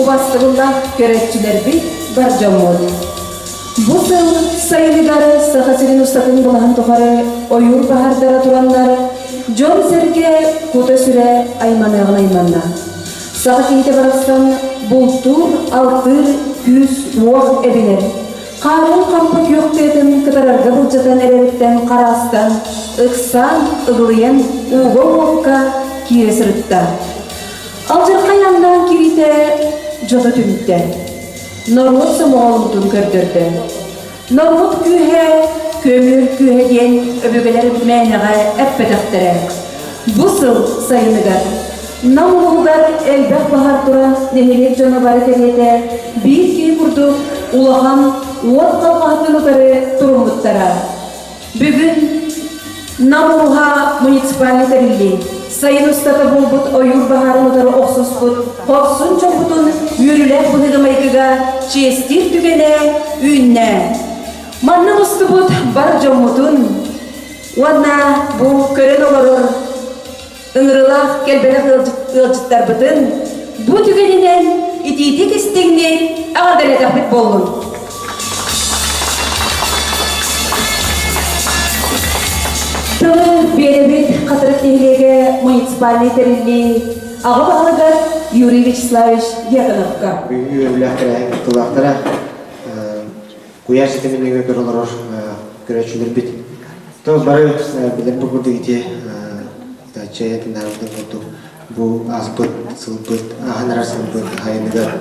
убастыбыллаах көрөөччүлэрбит, бар дьоммут! Бу сыл сайыныгар Саха сирин устатын былаһын тухары ойуур баһаардара тураннар, дьон-сэргэ кута-сүрэ айманыаҕын айманна. Саха киһитэ барахсан бултуур, алтыыр күүс-уох эбинэр. Хаарын хампа күөх тыатын кытарарга былдьатан эрэриттэн хараастан, ыксаан, ыгылыйан ууга-уокка киирэ сырытта. Алдьархай аннаан кириитэ дьоно түмтэ. Норуот сомоҕолуутун көрдөрдө. Норуот күүһэ, көмүөл күүһэ диэн өбүгэлэр мээнэҕэ эппэтэхтэрэ. Бу сыл сайыныгар Нам улууһугар элбэх баһаар туран нэһилиэк дьоно бары кэриэтэ биир киһи курдук улахан уот халҕаһатын утары туруммуттара. Бүгүн Нам улууһа муниципальнай тэриллии сайын устата буолбут ойуур баһаарын утары охсуспут хорсун дьоммутун үөрүүлээх быһыыга-майгыга чиэстиир түгэнэ үүннэ. Манна мустубут бар дьоммутун уонна бу көрөн олорор ыҥырылаах кэлбэтэх ыалдьыттарбытын бу түгэнинэн итиитик истиҥник эҕэрдэлэтэхпит буоллун. Тылы биэрэбит Хатырык нэһилиэгэ муниципальнай тэриллии аҕа баһылыгар Юрий Вячеславович Дьяконовка. Бүгүҥҥү үөрүүлээх тэрээһин кыттыылаахтара куйаар ситимин нөҥүө көрө олорор көрөөччүлэрбит. То бары билэрбит курдук ити чэй этиннээбитин курдук бу ааспыт сылбыт, ааһан эрэр сылбыт айыныгар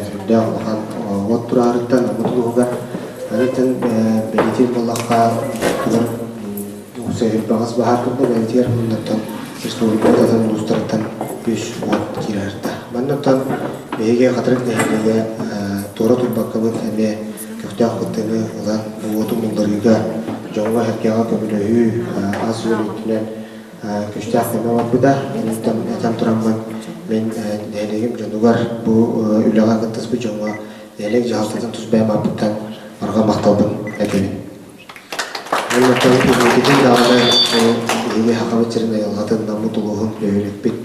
сүрдээх улахан уот тураарыттан омут улууһугар арытын бэлиэтиир буоллахха тугар уопсай баҕас баһаар турда бэлиэтигэр муннаттан республика атын улуустарыттан үс уот киирэртэ. Маннаттан биһиги Хатырык нэһилиэгэ туора турбаккабыт эмиэ көхтөөх кыттыыны ылан уоту мулларыыга дьоҥҥо-сэргэҕэ көмөлөһүү ас-үөл өттүнэн күүстээх көмө оҥорбута. Онтон этэн тураммын мин нэһилиэгим дьонугар бу үлэҕэ кыттыспыт дьоҥҥо нэһилиэк дьаһалтатын тус бэйэм ааппыттан барҕа махталбын этэбин. Оннуттан инникитин даҕаны биһиги Сахабыт сирин айылҕатын, Наммыт улууһун, бөһүөлэкпит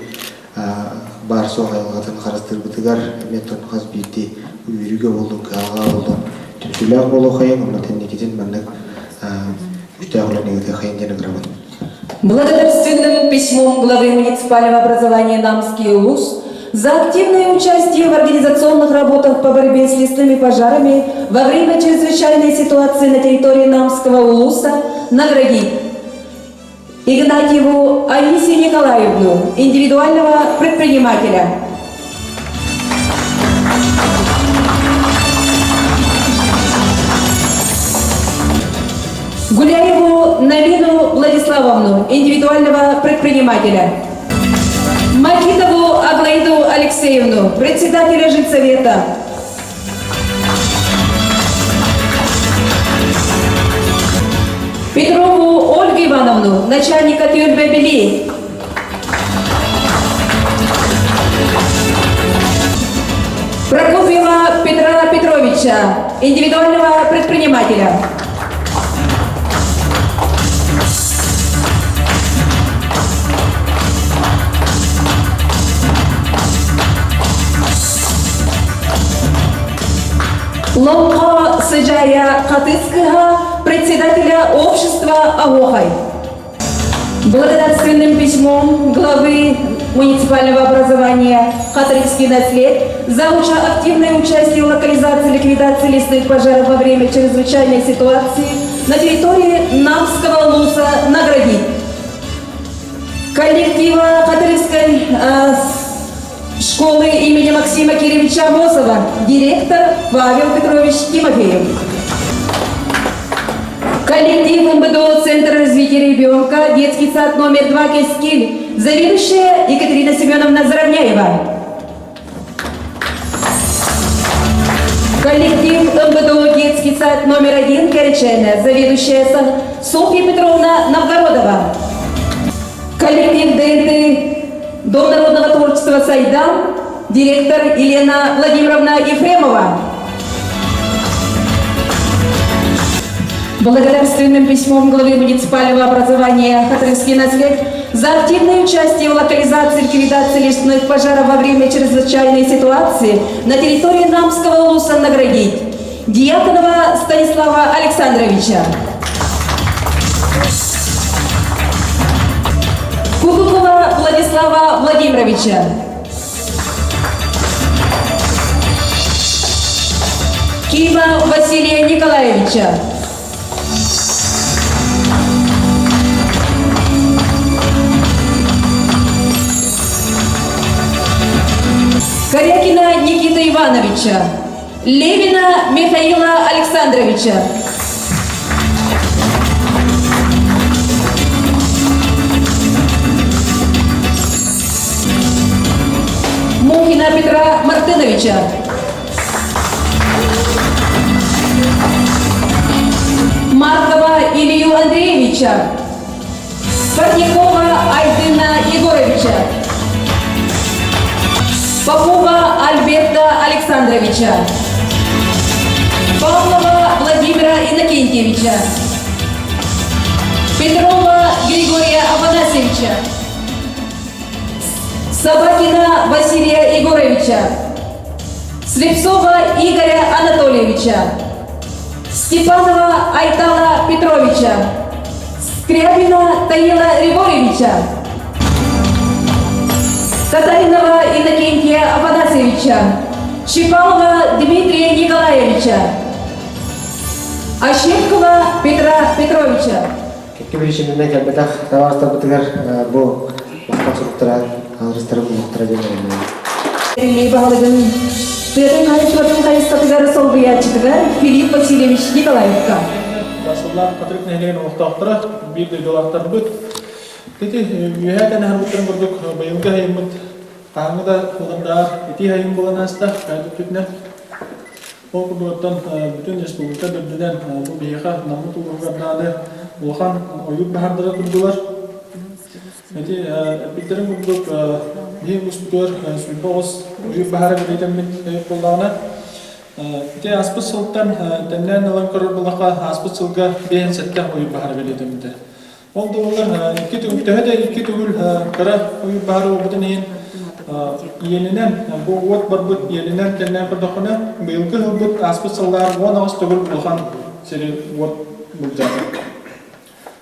баар суох айылҕатын харыстыырбытыгар эмиэ хас биирдии үөрүүгэ буоллун, кыһалҕаҕа буоллун түмсүүлээх буолуоххайыҥ, онно инникитин маннык күүстээх үлэни ыытыаххайыҥ диэн ыҥырабын. Благодарственным письмом главы муниципального образования Намский улус за активное участие в организационных работах по борьбе с лесными пожарами во время чрезвычайной ситуации на территории Намского улуса наградить Игнатьеву Анисию Николаевну, индивидуального предпринимателя. Гуляеву Навину Владиславовну, индивидуального предпринимателя. Макитову Аглаиду Алексеевну, председателя жильсовета. Петрову Ольгу Ивановну, начальника Тюрбе-Бели. Прокопьева Петра Петровича, индивидуального предпринимателя. Лоҥхо Сыдьаайа Хатыс кыһа председателя общества Аохай. Благодарственным письмом главы муниципального образования Хатырыкский наслед за активное участие в локализации и ликвидации лесных пожаров во время чрезвычайной ситуации на территории Намского улуса наградить. Коллектива Хатырыкской э, школы имени Максима Кирилловича Амосова, директор Павел Петрович Тимофеев. Коллектив МБДО Центр развития ребенка, детский сад номер 2 Кескиль, заведующая Екатерина Семеновна Заровняева. Коллектив МБДО детский сад номер 1 Корячайна, заведующая Софья Петровна Новгородова. Коллектив ДНТ Дом народного творчества «Сайдам», директор Елена Владимировна Ефремова. Благодарственным письмом главы муниципального образования Хатырский наслед за активное участие в локализации и ликвидации лесных пожаров во время чрезвычайной ситуации на территории Намского улуса наградить Дьяконова Станислава Александровича. Кукукова Владислава Владимировича. Кима Василия Николаевича. Корякина Никита Ивановича. Левина Михаила Александровича. Мухина Петра Мартыновича. Маркова Илью Андреевича. Парникова Айдына Егоровича. Попова Альберта Александровича. Павлова Владимира Иннокентьевича. Петрова Григория Афанасьевича. Собакина Василия Егоровича. Слепцова Игоря Анатольевича. Степанова Айтала Петровича. Скрябина Таила Григорьевича. Татаринова Иннокентия Афанасьевича. Чипалова Дмитрия Николаевича. Ощепкова Петра Петровича. Кэккэ биричинэнэн кэлбэтэх табаарыстарбытыгар бу махтал суруктара, аадырыстара булуохтара диэн эрэнэбин. Тэриллии баһылыгын тыатын хаһыаччыларын хайысхатыгар солбуйааччытыгар Филипп Васильевич Николаевка. Басыллаах Хатырык нэһилиэгин олохтоохторо, биир дойдулаахтарбыт. Ити үөһээ тэнэһэрбиттэрин курдук быйылгы айыммыт хаһааҥҥы да кылгандаар итии айым буолан ааста, кайдык Ол курдук бүтүн республика үрдүнэн бу биһиэхэ Наммыт улууһугар даҕаны улахан ойуур баһаардара турдулар. Ити эппиттэрин курдук биһи улууспутугар 29 ойуур баһаара бэлиэтэммит буоллаҕына, ити ааспыт сылтан тэннээн ылан көрөр буоллахха, ааспыт сылга 57 ойуур баһаара бэлиэтэммитэ. Ол да буоллар икки төгүл, төһө да икки төгүл кыра ойуур баһаара буолбутун иһин иэнинэн, бу уот барбыт иэнинэн кэннээн көрдөххүнэ, быйылгы сылбыт ааспыт сыллаар 18 төгүл улахан сири уот былдьаата.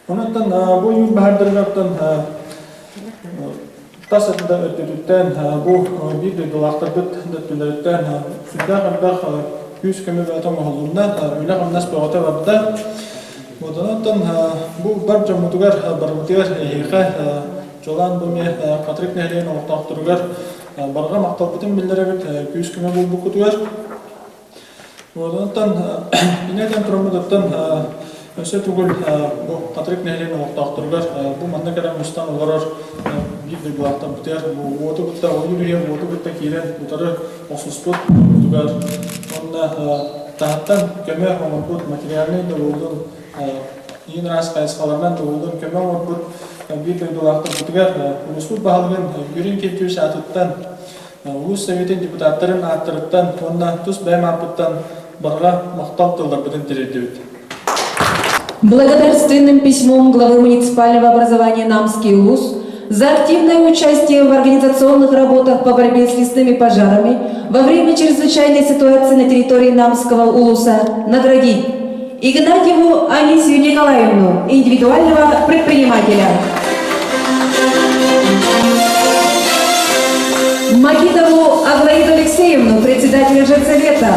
Онон бу ойуур баһаардарыгар тас да өттүтүттэн бу биир дойдулаахтарбыт да өттүлэриттэн сүрдээх элбэх күүс-көмө бөҕөтө оҥоһулунна, үлэ-хамнас бөҕөтө барда. Онон бу бар дьоммутугар барыбытыгар эһиэхэ чуолаан бу эмиэ Хатырык нэһилиэгин олохтоохторугар барҕа махталбытын биллэрэбит күүс-көмө буолбуккутугар. Онтон инньэ этэн тураммытыттан өссө тугул бу Хатырык нэһилиэгин олохтоохторугар бу манна кэлэн мустан олорор биир дойдулаахтарбытыгар бу уоту кытта ойуур иһэ уоту кытта киирэн утары охсуспут дьоммутугар уонна таһыттан көмө оҥорбут материальнай да буоллун иин араас хайысхаларынан да буоллун көмө оҥорбут биир дойдулаахтарбытыгар улууспут баһылыгын Юрий Киркевич аатыттан улуус Советын депутаттарын ааттарыттан уонна тус бэйэм ааппыттан барҕа махтал тылларбытын тириэрдибит. Благодарственным письмом главы муниципального образования Намский УЛУС за активное участие в организационных работах по борьбе с лесными пожарами во время чрезвычайной ситуации на территории Намского улуса наградить Игнатьеву Анисию Николаевну, индивидуального предпринимателя. Макитову Аглаиду Алексеевну, председателя женсовета.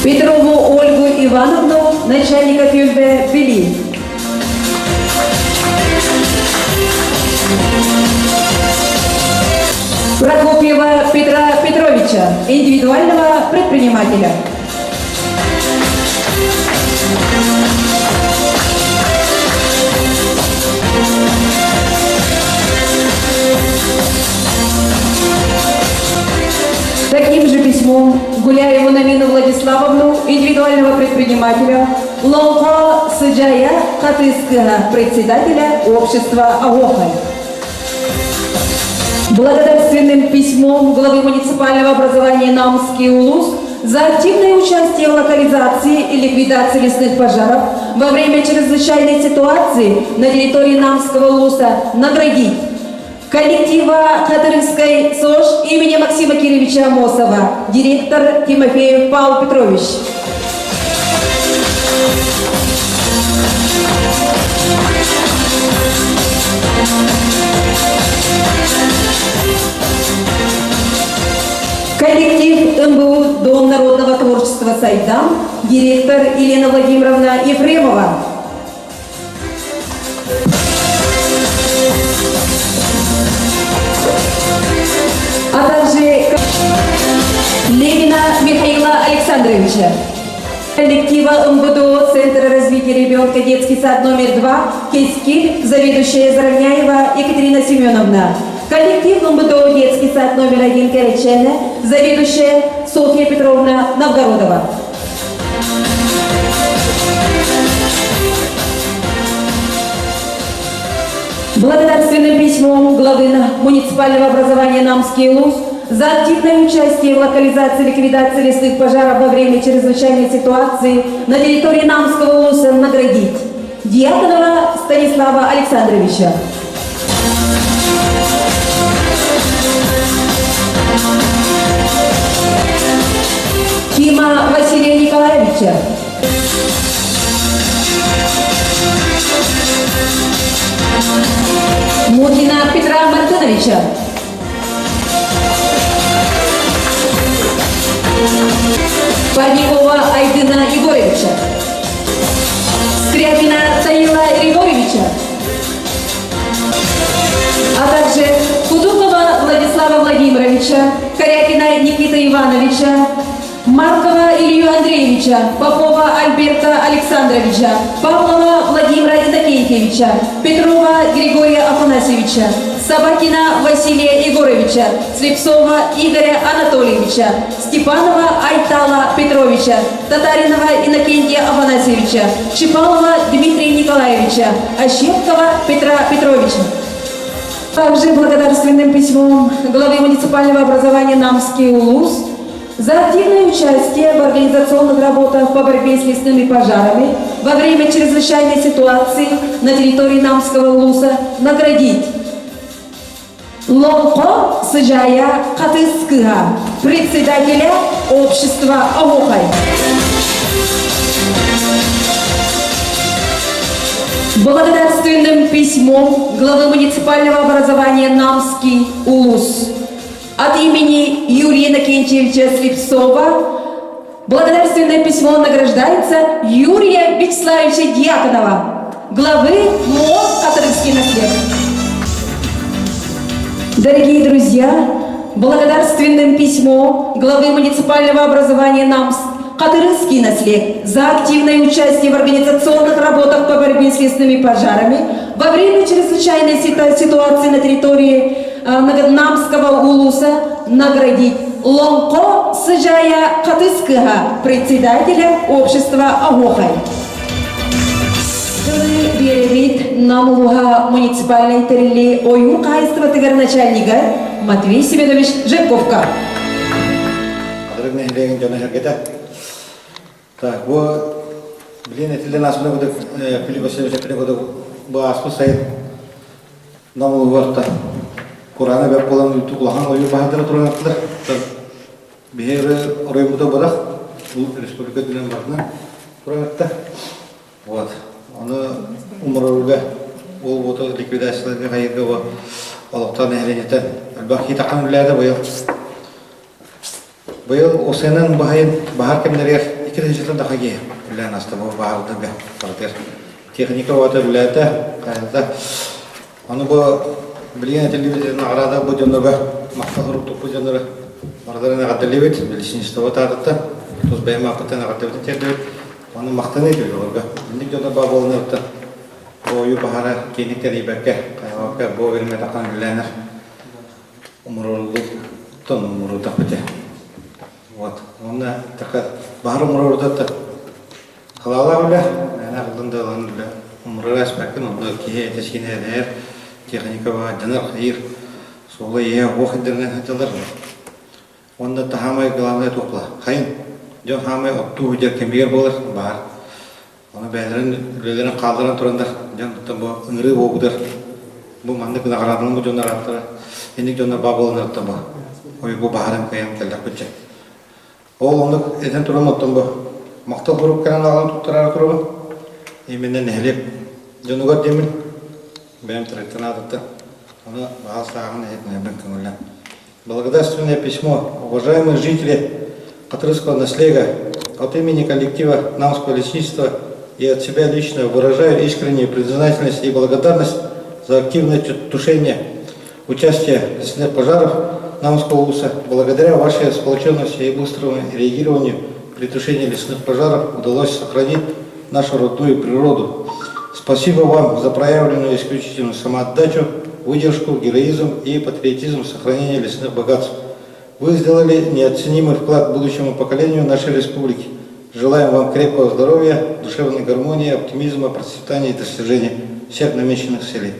Петрову Ольгу Ивановну, начальника ФСБ Бели. Прокопьева Петра Петровича, индивидуального предпринимателя. Таким же письмом Гуляеву Намину Владиславовну, индивидуального предпринимателя, Лолхо Сыджая Хатыскына, председателя общества «Агохай». Благодарственным письмом главы муниципального образования Намский улус за активное участие в локализации и ликвидации лесных пожаров во время чрезвычайной ситуации на территории Намского улуса наградить коллектива Хатырыкской СОЖ имени Максима Кировича Амосова, директор Тимофеев Павел Петрович. Коллектив МБУ Дом народного творчества «Сайдам», директор Елена Владимировна Ефремова. А также Ленина Михаила Александровича. Коллектива МБДО Центра развития ребенка детский сад номер 2 Кескиль, заведующая Заровняева Екатерина Семеновна. Коллектив МБДО детский сад номер 1 Корячена, заведующая Софья Петровна Новгородова. Благодарственным письмом главы муниципального образования Намский Луз за активное участие в локализации и ликвидации лесных пожаров во время чрезвычайной ситуации на территории Намского улуса наградить Дьяконова Станислава Александровича. Кима Василия Николаевича. Мухина Петра Мартыновича. Парникова Айдына Егоровича. Скрябина Таила Григорьевича. А также Кудукова Владислава Владимировича, Корякина Никита Ивановича, Маркова Илью Андреевича, Попова Альберта Александровича, Павлова Владимира Иннокентьевича, Петрова Григория Афанасьевича, Собакина Василия Егоровича, Слепцова Игоря Анатольевича, Степанова Айтала Петровича, Татаринова Иннокентия Афанасьевича, Чипалова Дмитрия Николаевича, Ощепкова Петра Петровича. Также благодарственным письмом главы муниципального образования Намский улус за активное участие в организационных работах по борьбе с лесными пожарами во время чрезвычайной ситуации на территории Намского улуса наградить Лоҥхо Сыдьаайа Хатыскыга, председателя общества Оһуохай. Благодарственным письмом главы муниципального образования Намский улус от имени Юрия Иннокентьевича Слепцова благодарственное письмо награждается Юрия Вячеславовича Дьяконова, главы МО «Катарский наслед». Дорогие друзья, благодарственным письмом главы муниципального образования НАМС Катырынский наслед за активное участие в организационных работах по борьбе с лесными пожарами во время чрезвычайной ситуации на территории Намского улуса наградить Лоҥхо Сыдьаайа Хатыскыга, председателя общества Оһуохай. Тылы биэрэбит Нам улууһа муниципальнай тэриллии ойуур хаһаайыстыбатыгар начальнига Матвей Семенович Жирковка. Хатырык нэһилиэгин дьоно-сэргэтэ. Так, бу билин этиллэн ааспыт курдук Филипп Васильевич эппитин курдук бу ааспыт сайын Нам улууһугар кураана бэрт буолан улахан ойуур баһаардара туран аттылар. Биһиги оройуоммута бырах бу республика үрдүнэн барытынан туран атта. Вот. Ону умуруруга ол буоту ликвидацияларга хайырга бу олохтоох нэһилиэнньэтэ элбэх киһи таххан үлэлээтэ быйыл. Быйыл ОСН баһайын баһар кэмнэригэр 2 тыһыынчаттан таха киһи үлэлээн аста бу баһаардарга барытыгар. Техника уота үлэлээтэ, хайата. Аны бу билигин этиллибит наҕараада бу дьоннорго махтал сурук туппут дьоннору барыларын эҕэрдэлиибит, лесничество таатыттан, тус бэйэм ааппыттан эҕэрдэбитин тиэрдэбит. Аны махтаныы этибит олорго. Инник дьоннор баа буоланыттан бу ойуу баһара киэҥник тэрийбэккэ, хайҕабакка бу биримэтаххан үлэлээнэр умуруллуттан умурутах бите. Вот. Уонна така баһар умурурутаттан Халаалаах үлэ, мээнэ ыллын да ылан үлэ умурара эспэккин, онно киһи этэ-сиинэ эрэйэр, техникаҕа дьанар хайыыр. Суола-ииһэ уох ирдэринэн сылдьаллар. Уонна таһаамай главное туох буолар? Хайын дьон хаамай оттуу сылдьар кэмигэр буолар баар. Ону бэйэлэрин үлэлэрин хаалларан тураннар дьон бу ыҥырыы буолбутар бу маннык наҕараадаламмыт дьоннор ааттара инник дьоннор баа буоланнарыттан бу ой бу баһарын кыайан кэллэхпитчэ. Ол оннук этэн туран оттон бу махтал сурук кэлэн аҕалан туттараары турабын. Именно нэһилиэк дьонугар диэммин бэйэм трактан аатыттан ону баҕа сааҕын иһитиннэрбин көҥүллэн. Благодарственное письмо, уважаемые жители Хатырыкского наслега, от имени коллектива Намского лесничества и от себя лично выражаю искреннюю признательность и благодарность за активное тушение участие в лесных пожаров Намского улуса. Благодаря вашей сплоченности и быстрому реагированию при тушении лесных пожаров удалось сохранить нашу родную природу. Спасибо вам за проявленную исключительную самоотдачу, выдержку, героизм и патриотизм в сохранении лесных богатств. Вы сделали неоценимый вклад будущему поколению нашей республики. Желаем вам крепкого здоровья, душевной гармонии, оптимизма, процветания и достижения всех намеченных целей.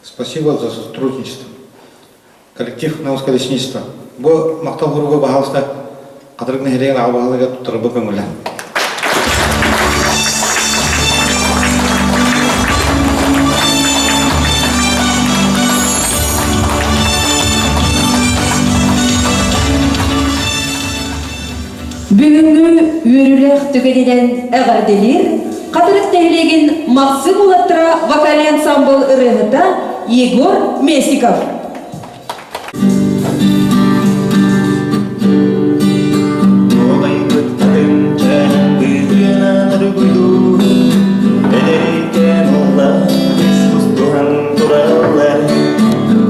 Спасибо за сотрудничество. Коллектив Намского лесничества. Бу махтал суруга баһаалыста Хатырык нэһилиэгин аҕа баһылыга туттарарбы көҥүлэ. Бүгүҥҥү үөрүүлээх түгэнинэн эҕэрдэлиир Хатырык нэһилиэгин Махсым уолаттара вокальный ансамбл ырыаһыта Егор Местников.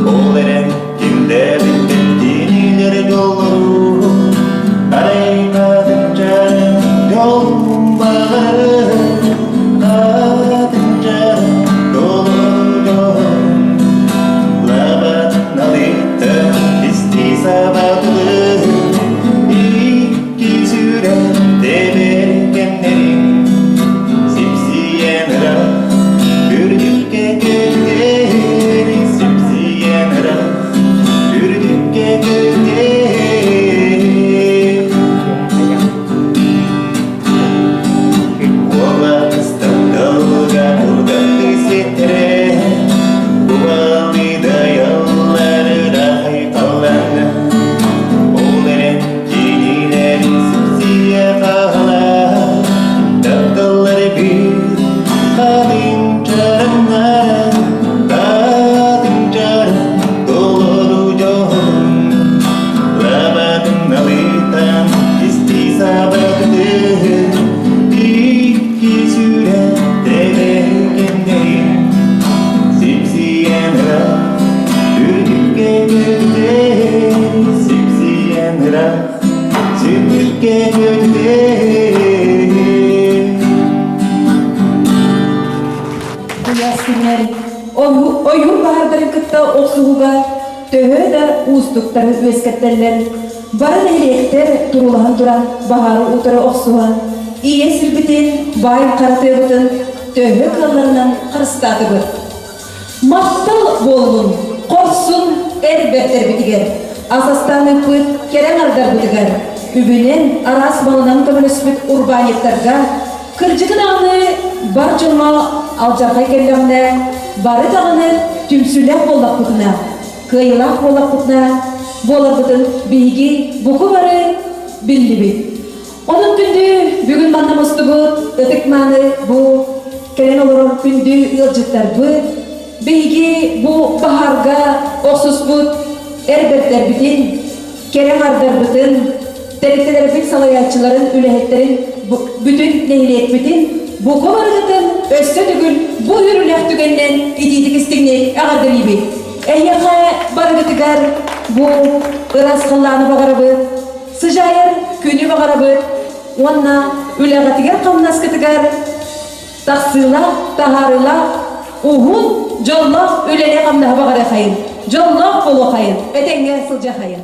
Ол эрэн кимдэ билбэттиинилэр дьоллору Арайбатын дьарым дьолум баҕарым Атын дьарым толору дьолум Лабат налыттан истии сабатылым Икки сүрэх тэбэр кэмнэрин Сипсийэн ыраах үрдүккэ көтөр Сипсийэн ыраах үрдүккэ көтөр Уолатталга курдаттыы ситтэрэ Убалыы дайаллар ыраахайхалланна Ол эрэн кинилэр сипсийэ хаала Тапталлары биир хатын чараҥнара Хатын чараҥ толору дьоһун Лабатын налытан истии сабатытын Икки сүрэх тэбэргэннэрин Сипсийэн ыраах үрдүккэ көтөр Сипсийэн ыраах сүрдүккэ көтөр Куйаас күннэр ойуур баһаардарын кытта охсуһууга төһө да уустуктары үөскэттэллэр, бары нэһилиэктэр туруулаһан туран баһаары утары охсуһан, ийэ сирбитин, баай хара тыабытын төһө кыалларынан харыстаатыбыт. Махтал буоллун хорсун эр бэртэрбитигэр, ас астаан ыыппыт кэрэ аҥардарбытыгар, үбүнэн араас малынан көмөлөспүт урбаанньыттарга, кырдьыгы даҕаны бар дьоҥҥо алдьархай кэллэҕинэ, бары даҕаны түмсүүлээх буоллахпытына, кыайыылаах буоллахпытына буоларбытын биһиги бука бары биллибит. Онон күндү бүгүн манна мустубут ытык-мааны бу кэлэн олорор күндү ыалдьыттарбыт, биһиги бу баһаарга охсуспут эр бэртэрбитин, кэрэ аҥардарбытын, тэрилтэлэрбит салайааччыларын, үлэһиттэрин, бүтүн нэһилиэкпитин бука барыгытын өссө төгүл бу үөрүүлээх түгэнинэн итиитик истиҥник эҕэрдэлиибит. Эһиэхэ барыгытыгар бу ыраас халлааны баҕарабыт, сыдьаайар күнү баҕарабыт уонна үлэҕитигэр-хамнаскытыгар тахсыылаах, таһаарыылаах, уһун, дьоллоох үлэни-хамнаһы баҕарыахайын, дьоллоох буолуохайын, этэҥҥэ сылдьыахайын.